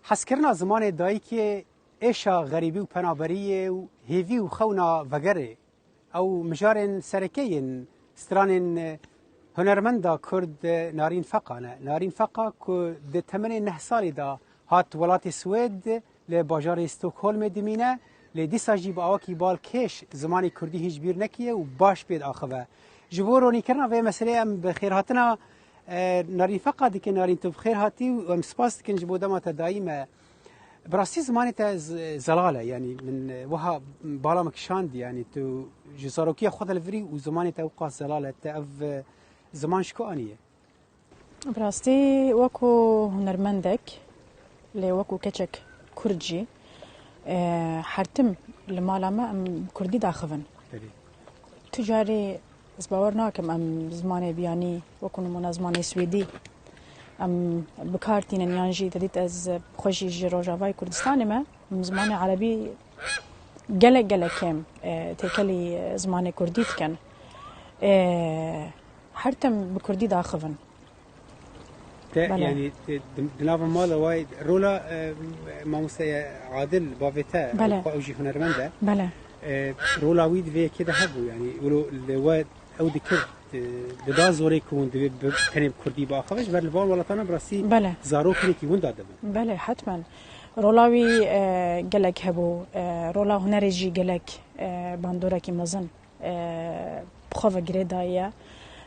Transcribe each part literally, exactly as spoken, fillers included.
Hezkirina zimanê dayikê êşa xerîbî û penaberiyê û hêvî û xewna vegerê. Ew mijarên sereke yên stranên hunermenda Kurd Narîn Feqa ne. Narîn Feqa ku di temenê neh salî de hat welatê Swêd, li bajarê Stockholmê dimîne, lê dîsa jî bi awakî balkêş zimanê Kurdî hîç bîr nekiriye û baş pê diaxive. Ji bo ronîkirina vê meseleyê em bi xêrhatina, e, Narîn Feqa dikin. Narîn, tu bi xêr hatî û em spas dikin ji bo dema te dayî me. Bi rastî zimanê te z-, zelal e, yanî min, e, wiha bala min kişandî, yanî tu ji zarokiya xwe de li vir î û zimanê te ew qas zelal e, te ev, e, ziman ji ku aniye? Bi rastî wekû hunermendek, lê wekû keçek Kurd jî, e, her tim li mala me em Kurdî daxivin. Belê. Tu carî ez bawer nakim em zimanê biyanî, wekû nimûne zimanê Swêdî, em bi kar tînin yan jî te dît ez xwe jî ji Rojavayê Kurdistanê me, em zimanê Erebî gelek, gelek kêm, e, têkelî, e, zimanê Kurdî dikin. E, her tim bi Kurdî daxivin. Te, Bele. Yanî, te, di, di nava mala wayê rola, e, mamoste Adil, bavê te, Bele. Xwe ew jî hunermend e. Bele. E, rola wî di vê yekê de hebû, yanî, wilo li we ew dikir, e, dida zorê ku hûn divê bi, tenê bi Kurdî biaxive, ji ber li van welatana bi rastî Bele. Zarok hinekî winda dibin. Bele, hetmen. Rola wî, e, gelek hebû, e, rola hunerê jî gelek, e, bandorekî mezin e, bi xwe ve girê daye.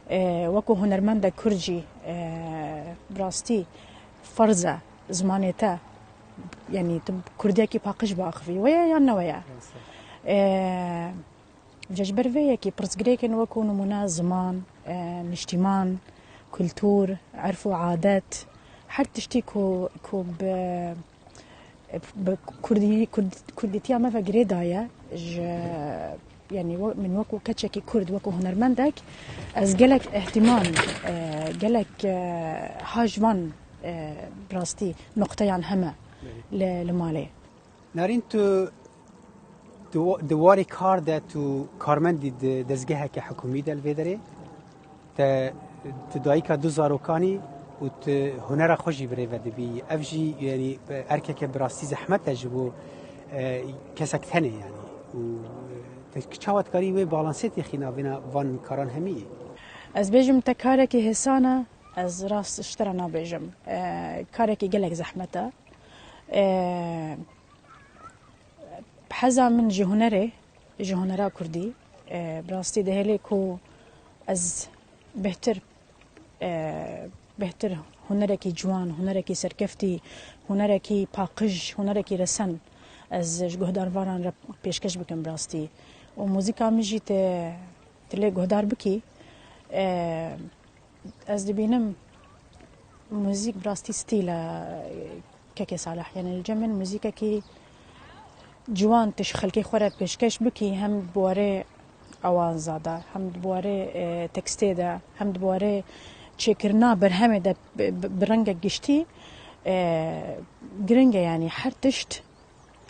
E, wekû hunermendek Kurd jî, e, bi rastî ferz e zimanê te, yanî tu kurdiyekî paqij biaxivî. Weye yan ne weye? Rast e. E, ji ber vê yekê pirsgirêkên wekû nimûne ziman, e, niştîman, kultur, erf û adet, her tiştî ku, ku bi bi Kurdî-, Kurd-, Kurdîtiya me ve girê daye. Ji, yanî we-, min wekû keçekî Kurd, wekû hunermendek, ez gelek îhtîmam, e, gelek, e, ha ji van, e, bi rastî noqteyan heme li, li malê. Narîn, tu di wa-, di warê kar de tu karmendî di dezgeheke hikûmî de li vê derê? Te, tu dayika du zarokan î û tu hunera xwe jî bi rê ve dibî. Ev jî, yanî, erkeke bi rastî zehmet e ji bo, e, kesek tenê, yanî. Û, e, te çawa dikarî wê balansê têxî navêna van karan hemî? Ez bêjim te karekî hêsan e, ez rast ji te re nabêjim. E, karekî gelek zehmet e. E, Heza min ji hunerê, ji hunera kurdî, e, bi rastî dihêlê ku ez bêhtir, e, bêhtir hunerekî ciwan, hunerekî serkeftî, hunerekî paqij, hunerekî resen ez ji guhdarvaran re pêşkeş bikim bi rastî. Û muzîka min jî te, te lê guhdar bikî. E, Ez dibînim muzîk bi rastî stîl e, kekê Salih. Yanî li cem min muzîkekî ciwan tu ji xelkê xwe re pêşkeş bikî, hem bi warê awaza de, hem bi warê, e, tekstê de, hem bi warê çêkirina berhemê de bi, bi, bi rengek giştî, e, giring e, yanî her tişt,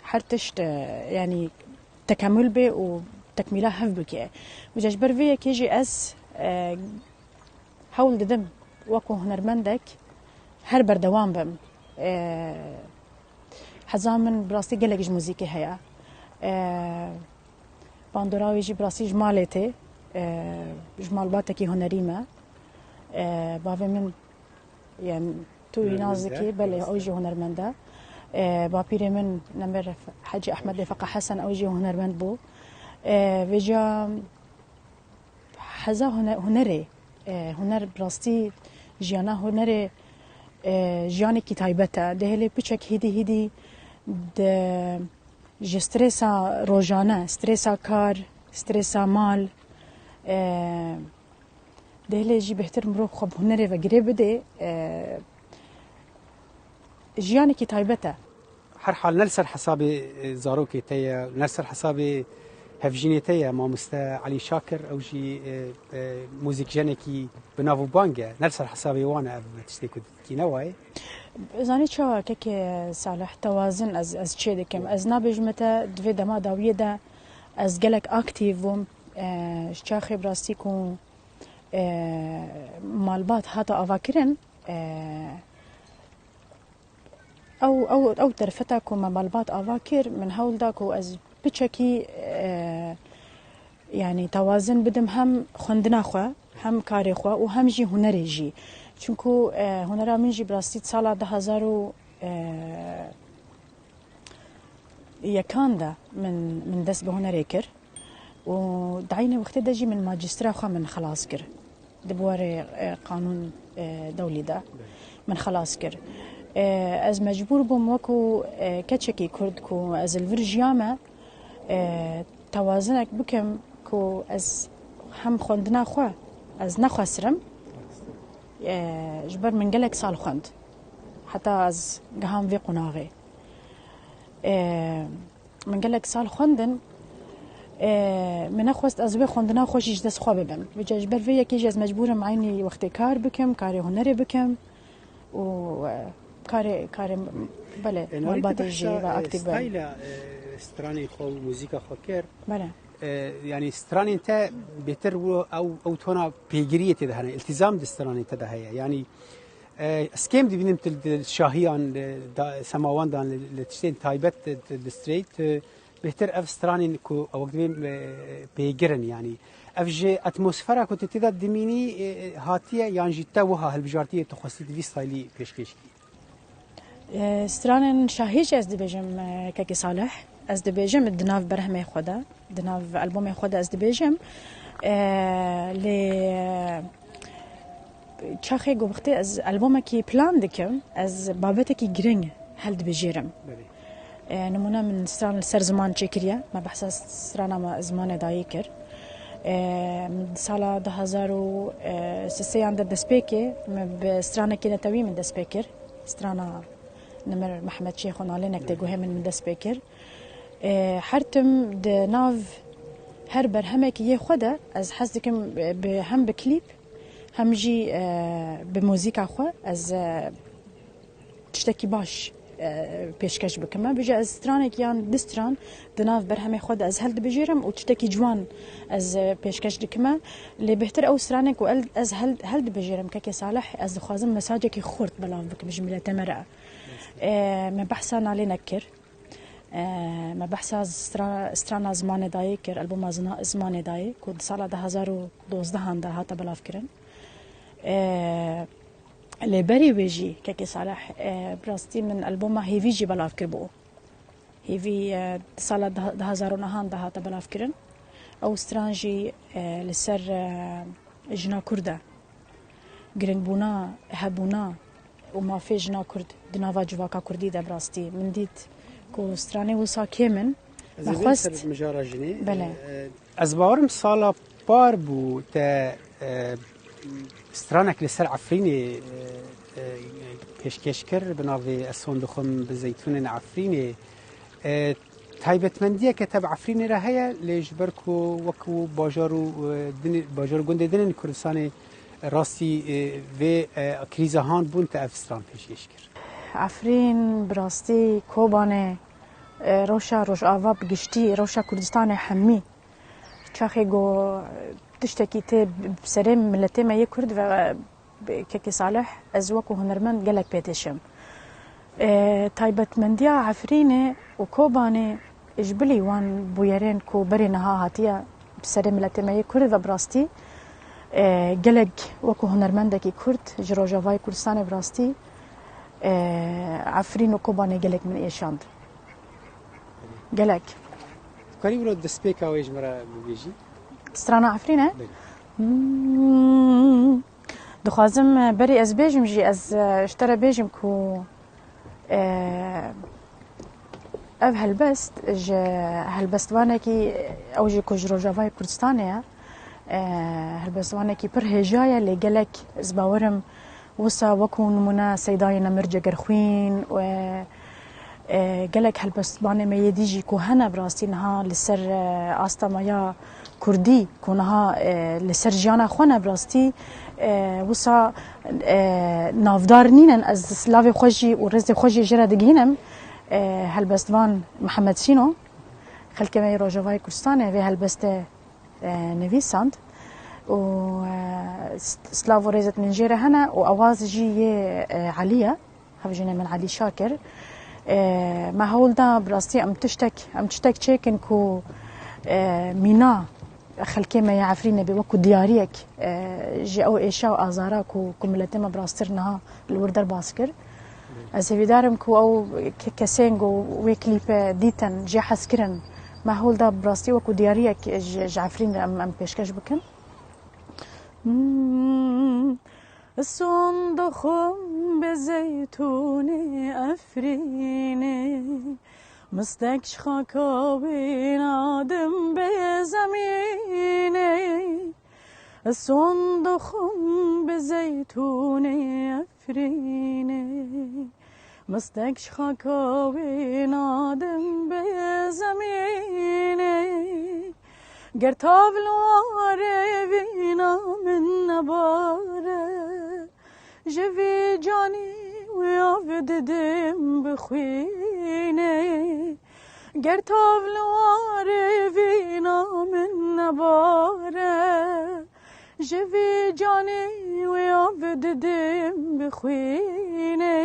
her tişt, e, yanî tekemul bê û tekmîla hev bike. Û ji ber vê yekê jî ez, e, hewl didim wekû hunermendek her berdewam bim. E, heza min bi rastî gelek ji muzîkê heye. E, bandora wî jî bi rastî ji malê tê. E, ji malbatekî hunerî me. E, bavê min, yani, tu wî nas dikî, belê, ew jî hunermend e. E, bapîrê min Nemir Hecî Ehmedê Feqa Hesen, ew jî hunermend bû. E, vêca heza hune-, hunerê, e, huner bi rastî jiyana hunerê, e, jiyanekî taybet e. Dihêlê piçek hîdî hîdî di, ji stresa rojane, stresa kar, stresa mal, e, dihêlê jî bêhtir mirov xwe bi hunerê ve girê bidê, e, jiyanekî taybet e. Her hal ne li ser hesabê, e, zarokê te ye, ne li ser hesabê hevjînê te ye, mamoste Elî Şakir, ew jî, e, e, muzîkjenekî bi nav û bang e, ne li ser hesabê wan e ev tiştê ku dikî, ne wayê? Zanî çawa kekê Salih, tewazin ez, ez çê dikim. Ez nabêjime te di vê dema dawiyê de ez gelek aktîf bûm. E, ji çaxê bi rastî ku, e, malbat hate avakirin, e, ew, ew, ew derfeta ku me malbat ava kir, min hewl da ku ez piçekî, e, yanî tewazin bidim hem xwendina xwe, hem karê xwe û hem jî hunerê jî. Çunku, e, hunera min jî bi rastî di sala du hezar û yekan de min, min dest bi hunerê kir û di eynê wextê de jî min macîstira xwe min xilas kir. Di buwarê, e, qanûn, e, dewlî de min xilas kir. E, ez mecbûr bûm wekû, e, keçekî Kurd ku ez li vir jiyame, e, tewazinek bikim ku ez hem xwendina xwe ez nexwesirim, e, ji ber min gelek sal xwend. Heta ez giham vê qunaxê. E, min gelek sal xwendin, e, min nexwest ez wê xwendina xwe jî ji dest xwe bibim. Vêca ji ber vê yekê jî ez mecbûr im eynî wextê kar bikim, karê hunerê bikim û, e, karê, karê, belê, E, Narî, tu malbatê jî behsa, ve e, aktîf bim. Stayla, e, stranên xwe û muzîka xwe kir. Belê. E, yanî stranên te bêtir wo-, ew, ew tona pêgiriyê tê de hene, îltîzam di stranên te de heye. Yanî, e, ez kêm dibînim tu li şahiyan, li da-, semawandan, li, li tiştên taybet tu, tu distreyî, tu bêhtir ev stranên ku ew wek dibê, e, pêgir in, yanî ev ji atmosfera ku tu tê de dimînî, e, e, hatiye yan jî te wiha hilbijartiyê tu xwestî tu vî staylî pêşkêş kî? E, stranên şahî jî ez dibêjim, e, Kekê Salih. Ez dibêjim di nav berhemê xwe de, di nav albomê xwe de ez dibêjim. E, lê, e, çaxê ku wextê ez albomekî plan dikim, ez babetekî giring hildibijêrim. Belê. E, nimûne min stran li ser ziman çêkiriye. Me behsa strana me zimanê dayî kir. E, min di sala du hezar û sêyan de destpêkê, min bi stranekî netewî min dest pê kir. Strana Nimir Mehmet Şêxo Nalênek tê guhê min, min dest pê kir. E, her tim di nav her berhemekî yê xwe de ez hez dikim, e, bi, hem bi klîp, hem jî, e, bi muzîka xwe ez, e, tiştekî baş, e, pêşkeş bikim. Me bêje ez stranek yan du stran di nav berhemê xwe de ez hildibijêrim û tiştekî ciwan ez, e, pêşkeş dikime. Lê bêhtir ew stranek ku el-, ez hel-, hildibijêrim, Kekê Salih, ez dixwazim mesajekî xurt belav bikim ji miletê me re. E, me behsa Nalênek kir. E, me behsa stra-, strana Zimanê Dayê kir, albuma zina-, Zimanê Dayê, ku di sala du hezar û dozdehan de hate belavkirin. E, lê berî wê jî, Kekê Salih, e, bi rastî min albuma Hêvî jî belav kiribû. Hêvî, e, di sala du-, du hezar û nehan de hate belavkirin. Ew stran jî, e, li ser, e, jina Kurd e. Giringbûna, hebûna û mafê jina Kurd di nava civaka Kurdî de bi rastî. Min dît ku stranê wisa kêm in. Ez ê bêm ser mijara jinê. Belê. E, ez bawerim sala par bû te, e, stranek li ser Efrînê, e, e, pêşkêş kir, bi navê Ez Son Dixwim bi Zeytûnên Efrînê. E, Taybetmendiyeke te bi Efrînê re heye, lê ji ber ku wekî bajar û, e, din, bajar û gundê din ên Kurdistanê rastî, e, vê, e, krîza han bûn, te ev stran pêşkêş kir? Efrîn, bi rastî, Kobanê, e, rewşa Rojava bi giştî, rewşa Kurdistanê hemî. Çaxê ku, e, tiştekî tê bi serê miletê me yê Kurd ve, e, Kekê Salih, ez wekû hunermend gelek pê têşim. E, taybetmendiya Efrînê û Kobanê ji bilî wan bûyerên ku berê niha hatiye bi serê miletê me yê Kurd ve bi rastî, e, gelek wekû hunermendekî Kurd ji Rojavayê Kurdistanê bi rastî, e, Efrîn û Kobanê gelek min êşand. Gelek. Karî wilo destpêka wê ji me re bibêjî? Strana Efrîn e? Belê. Hmm. Dixwazim, e, berî ez bêjim jî, ez, e, ji te re bêjim ku, e, ev helbest ji helbestvanekî, ew jî ku ji Rojavayê Kurdistanê ye, e, helbestvanekî pir hêja ye, lê gelek ez bawerim wisa wekû nimûne Seydayê Nemir Cegerxwîn û, e, e, gelek helbestvanê me yê dî jî ku hene bi rastî niha li ser, e, asta me ya Kurdî ku niha, e, li ser jiyana xwe ne bi rastî, e, wisa, e, navdar nînin. Ez silavê xwe jî û rêzê xwe jî jê re digihînim. E, helbestvan Mihemed Şîno, xelkê me yê Rojavayê Kurdistanê vê helbestê, e, nivîsand û, e, st-, silav û rêzet min jê re hene û awaz jî yê, e, Elî ye. Hevjînê min Elî Şakir. E, me hewl da bi rastî em tiştek, em tiştek çêkin ku, e, mîna xelkê me ya Efrînê bê wekû diyariyek, e, ji ew êşa û azara ku, ku miletê me bi rastî niha li wir derbas kir. Ez hêvîdar im ku ew ke-, kesên ku wê klîpe dîtin, jê hez kirin, me hewl da bi rastî wekû diyariyek ji, ji Efrînê em, em pêşkeş bikin. Hmm. Son doxum bi zeytûnê Efrînê, mistek ji xaka wê nadim bi zemînê. Son doxum bi zeytûnê Efrînê, mistek ji xaka wê nadim bi zemînê. Ger tav li warê vîna min nebare, ji vî canî wê av didim bi xwînê. Ger tav li warê vîna min nebare, ji vî canî wê av didim bi xwînê.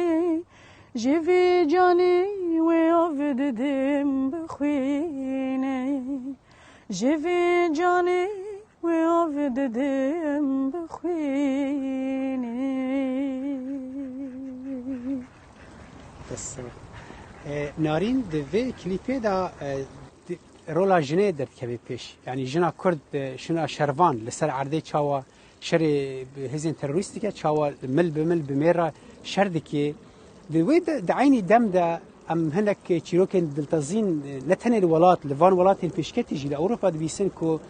Ji vî canî wê av didim bi xwînê. Ji vî canî wê av didim bi xwînê. Bes, e, Narîn, di vê klîpê de, e, di, rola jinê derdikeve pêş. Yanî jina Kurd, e, jina şervan li ser erdê çawa şerê bi hêzên terorîst dike, çawa mil bi mil bi mêra şer dike. Di wê de, di eynî dem de em hinek çîrokên diltezîn, e, ne tenê li welat, li van welatên pêşketî jî li Ewropa dibîsin ku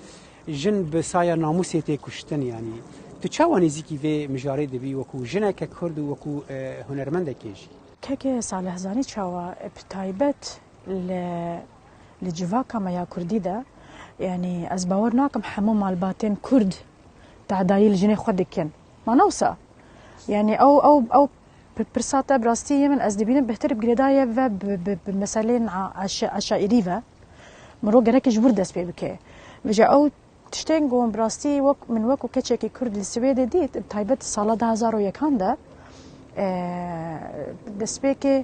jin bi saya namûsê tê kuştin, yanî. Tu çawa nêzîkî vê mijarê dibî wekû jineke Kurd û wekû, e, hunermendekê jî? Kekê Salih, zanî çawa, e, bi taybet li, li civaka me ya Kurdî de, yanî ez bawer nakim hemû malbatên Kurd tadayî li jinê xwe dikin. Ma ne wisa? Yanî ew, ew, ew Pir-, pirsa te bi rastî yê min ez dibînim bêhtir bi girêdayî ve bi, bi, bi meseleyên a-, eşe-, eşaîrî ve. Mirov gerek ji wir dest pê bike. Vêca ew tiştên ku bi rastî wek, min wekû keçekî Kurd li Swêdê dît, bi taybet sala du hezar û yekan de, e, destpêkê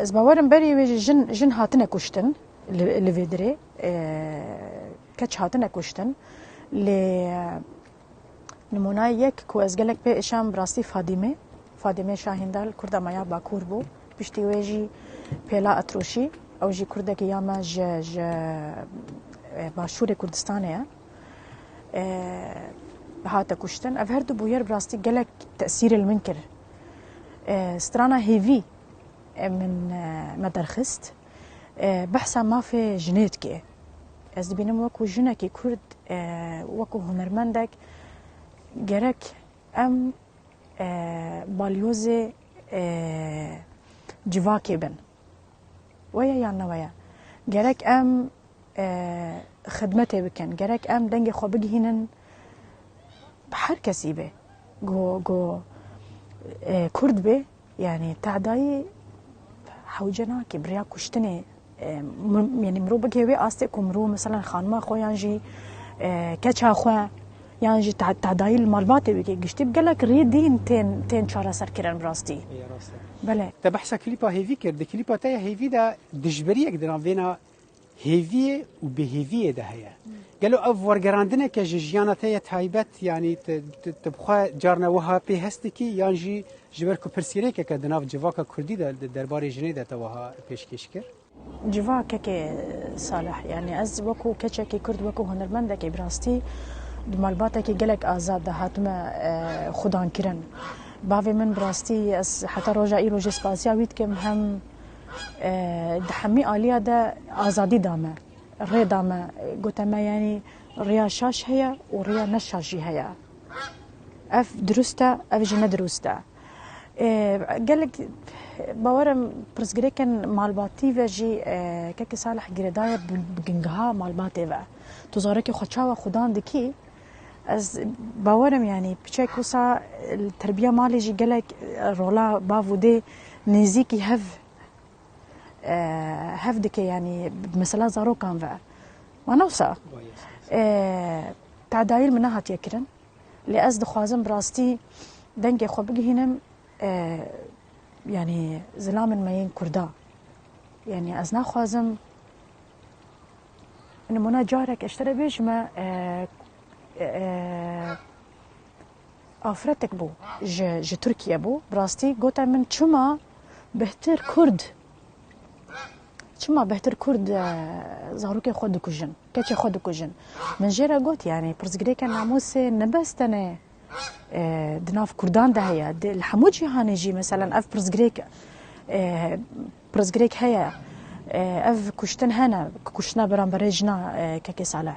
ez bawerim berî wê jî jin, jin hatine kuştin li, li vê dirê, e, keç hatine kuştin. Lê, Nimûnayê yek ku ez gelek pê êşam bi rastî Fadîmê, Fadîmê Şahîndal, Kurda me ya Bakur bû. Piştî wê jî Pêla Etroşî, ew jî Kurdekî ya me ji, ji, e, Başûrê Kurdistanê ye. E, hate kuştin. Ev her du bûyer bi rastî gelek tesîrê li min kir. E, strana Hêvî, e, min, e, me derxist. E, behsa mafê jinê dike. Ez dibînim wekû jinekî Kurd, e, wekû hunermendek gerek em, e, balyozê, e, civakê bin. Weye yan ne weye? Gerek em, e, xidmetê bikin. Gerek em dengê xwe bigihînin bi her kesî be. Go, go, e, Kurd be, yanî tadayî hewce nake bi rêya kuştinê. E, mi-, yanî mirov bigihê wê astê ku mirov, meselen, xanima xwe yan jî, e, keça xwe yan jî ta-, tadayî li malbatê bike. Giştî bi gelek rê dîn tên, tên çareserkirin bi rastî. Ê, rast e. Belê. Te behsa klîpa Hêvî kir. Di klîpa te ya Hêvî de dijberiyek di navbêna hêviyê û bêhêviyê de heye. Gelo ev wergerandineke ji jiyana te ye taybet, yanî tu, tu, tu bi xwe carna wiha pê hest dikî, yan jî ji ber ku pirsgirêkeke di nav civaka Kurdî de di derbarê jinê de te wiha pêşkêş kir? Civakekê Salih, yanî ez wekû keçekî Kurd, wekû hunermendekê bi rastî di malbatekî gelek azad de hatime, e, xudan kirin. Bavê min bi rastî ez heta roja îro jî spasiya wî dikim, hem, e, di hemî aliya de azadî da me, rê da me, gote me, yanî rêya şaş heye û rêya ne şaş jî heye. Ev dirust e, ev jî ne dirust e. Ê, gelek bawerim pirsgirêkên malbatî ve jî, e, kekê Salih girêdaye bi, bi gingiha malbatê ve. Tu zarekê xwe çawa xudan dikî? Ez bawerim, yanî piçek wisa, e, li terbiya malê jî gelek, e, rola bav û dê nêzîkî hev, e, hev dike, yanî bi mesela zarokan ve. Ma ne wisa? E, tadayî li min nehatiye kirin. Lê ez dixwazim bi rastî dengê xwe bigihînim, e, Yanî zilamên me yên Kurda. Yanî ez naxwazim, nimûne carek ez ji te re bêjime, e, e, afretek bû, ji, ji Tirkiye bû. Bi rastî gote min, çima bihtir Kurd, çima bihtir Kurd, e, zarokê xwe dikujin, keçê xwe dikujin? Min jê re got, yanî pirsgirêke namûsê ne bes tenê e, di nav Kurdan de heye. Di, li hemû cîhanê jî, meselen, ev pirsgirêk, e, pirsgirêk heye. E, ev kuştin hene, kuştina beramberê jina, e, kekê Salih.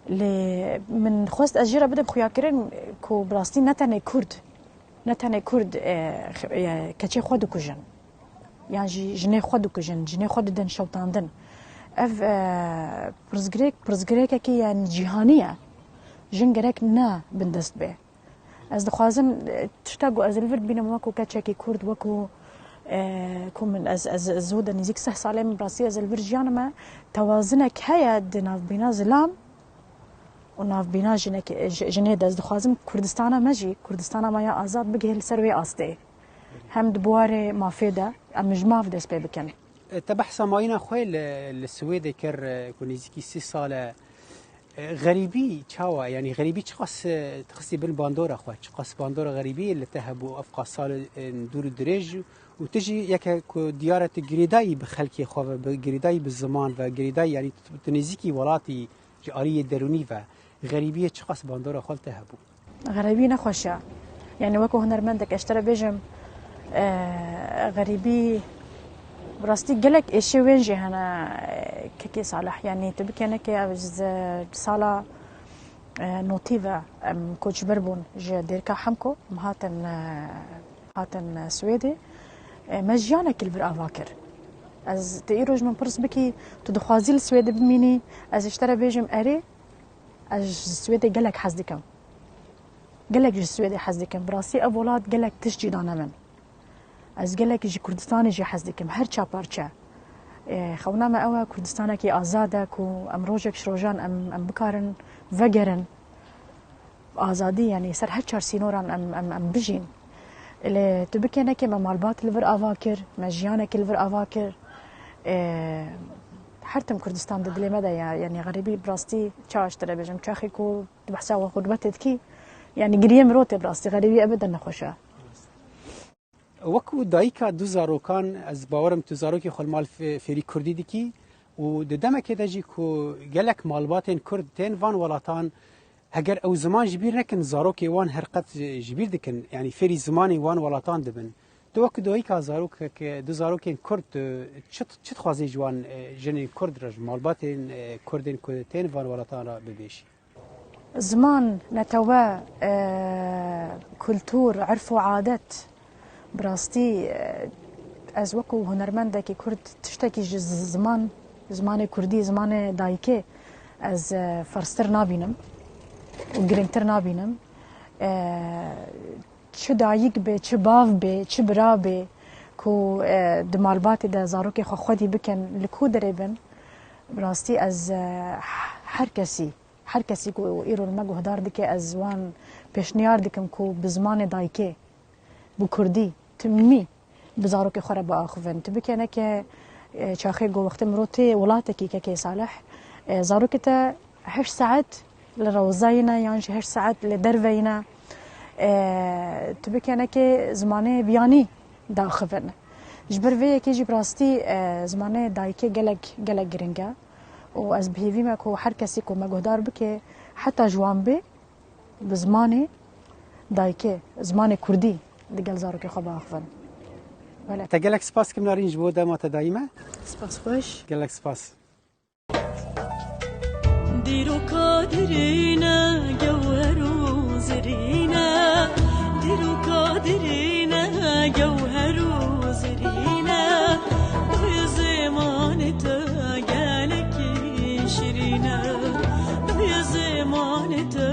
Lê min xwest ez jê re bidim xuyakirin ku bi rastî ne tenê Kurd, ne tenê Kurd, e, x-, e, keçê xwe dikujin. Yan jî jinê xwe dikujin, jinê xwe didin şewitandin. Ev, e, pirsgirêk, pirsgirêkekî, yanî, cîhanî ye. Jin gerek ne bindest bê. Ez dixwazim, e, tişta ku ez li vir dibînim wekû keçekî Kurd, wekû, e, ku min ez, ez, ez zû de nêzîk sih salê min bi rastî ez li vir jiyanime, tewazinek heye di navbîna zilam û navbîna jinekê, ji-, jinê de. Ez dixwazim Kurdistana me jî, Kurdistana me ya azad bigihê li ser wê astê. Hem di buwarê mafê de, em ji maf dest pê bikin. Te behsa mayîna xwe li, li Swêdê kir, e, ku nêzîkî sî sal e. E, xerîbî çawa? Yanî xerîbî çiqas, e, dixistî bin bandora xwe? Çiqas bandora xerîbî li te hebû ev qas sal, e, dûr û dirêj û tu jî yeke ku diyar e tu girêdayî bi xelkê xwe ve, bi girêdayî bi ziman ve, girêdayî, yanî tu, tu nêzîkî welatî ji aliyê derûnî ve, xerîbiyê çiqas bandora xwe li te hebû? Xerîbî nexweş e. Yanî wekî hunermendek ez ji te re bêjim, e, xerîbî bi rastî gelek êşê wên jî hene, e, kekê Salih. Yanî tu bikêne ke ev ji sala, e, notî ve em koçber bûn ji Dêrka Hemko, em hatin, e, hatin, e, Swêdê. E, me jiyanekî li vir ava kir. Ez, tu îro ji min pirs bikî, tu dixwazî li Swêdê bimînî? Ez ji te re bêjim erê, ez ji Swêdê gelek hez dikim. Gelek ji Swêdê hez dikim. Bi rastî ev welat gelek tişt jî dane min. Ez gelek ji Kurdistanê jî hez dikim. Her ça parçe. E, xewna me ew e, Kurdistanekî azad e ku em rojek ji rojan em, em bikarin vegerin. Azadî, yanî ser her çar sînoran em, em, em bijîn. Lê tu bikêne ke me malbat li vir ava kir, me jiyanekî li vir ava kir. E, her tim Kurdistan di dilê me de ye. Yanî xerîbî bi rastî çawa ji te re bêjim. Çaxê ku Tu behsa we xurbetê dikî, yanî giriyê mirov tê bi rastî, xerîbî ebeden nexweş e. Wekî dayika du zarokan, ez bawer im tu zarokê xwe li mal fê-, fêrî kurdî dikî û di demekê de jî ku gelek malbatên kurd tên van welatan, heger ew ziman ji bîr nekin, zarokê wan her qet ji bîr dikin, yanî fêrî zimanê wan welatan dibin. Tu wekî dayika zarokek, du zarokên kurd, tu çi, çi dixwazî ji wan, e, jinên kurd re, ji malbatên, e, kurdên ku tên van welatan re bibêjî? Ziman, netewe, e, kultur, erf û adet, bi rastî, e, ez wekû hunermendekî kurd tiştekî ji z-, ziman, zimanê kurdî, zimanê dayikê ez, e, ferztir nabînim û girîngtir nabînim. E, çi dayik bê, çi bav bê, çi bira bê ku, e, di malbatê de zarokê xwe xwedî bikin, li ku derê bin, bi rastî ez, e, her kesî Her kesî ku îro li me guhdar dike, ez wan pêşniyar dikim ku bi zimanê dayikê, bi kurdî, timî bi zarokê xwe re biaxivin. Tu bikêne ke, e, çaxê ku wextê mirov tê welatekî, kekê Salih, e, zarokê te heşt saet li rewza yî ne yan jî heşt saet li derve yî ne. E, tu bikêne ke zimanê biyanî diaxivin. Ji ber vê yekê jî bi rastî, e, zimanê dayikê gelek, gelek giring e. Û ez bi hêvî me ku her kesî ku me guhdar bike, heta ji wan bê, bi zimanê dayikê, zimanê kurdî digel zarokê xwe biaxivin. Wele. Te gelek spas dikim Narîn ji bo dema te dayî me. Spas xweş. Gelek spas. Dîroka dirîne, gewher û zirîne. Dîroka dirîne, gewher û zirîne. Dayê zimanê te gelekî şirîne. Dayê zimanê te